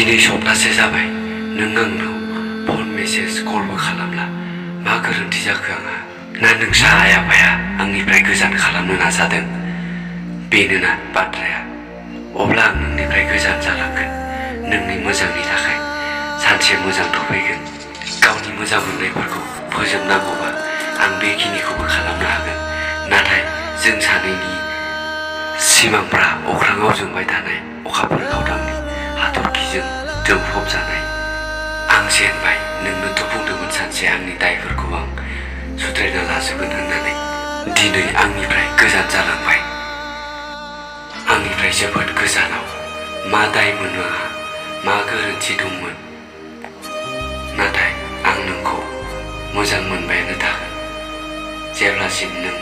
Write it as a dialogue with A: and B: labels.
A: दिनै सप्तासे जाबाय नों आंनाव फन मेसेज कलबो खालामला। मा गोरोन्थि जाखो आंहा? ना नोंसा आइ आफाया आंनिफ्राय गोजान खालामनो नाजादों? बेनोना बाथ्राया? अब्ला आं नोंनिफ्राय गोजान जालांगोन नोंनि मोजांनि थाखाय। सानसे मोजांथ' फैगोन। गावनि मोजां मोननायफोरखौ फोजोबनांगौबा आं बेखिनिखौबो खालामनो हागोन। नाथाय जों सानैनि सिमांफ्रा अख्राङाव जोंबाय थानाय अखाफोर गावदांनि हाथरखिजों जोंफबजानाय। आं जेनबाय। नोंनोथ' बुंदोंमोन सानसे आंनि दायफोरखौ आं सुद्रायना लाजोबगोन होननानै। दिनै आंनिफ्राय गोजान जालांबाय। आंनिफ्राय जोबोद गोजानाव। मा दायमोन आंहा? मा गोरोन्थि दंमोन? नाथाय आं नोंखौ मोजां मोनबायानो थागोन जेब्लासिम नों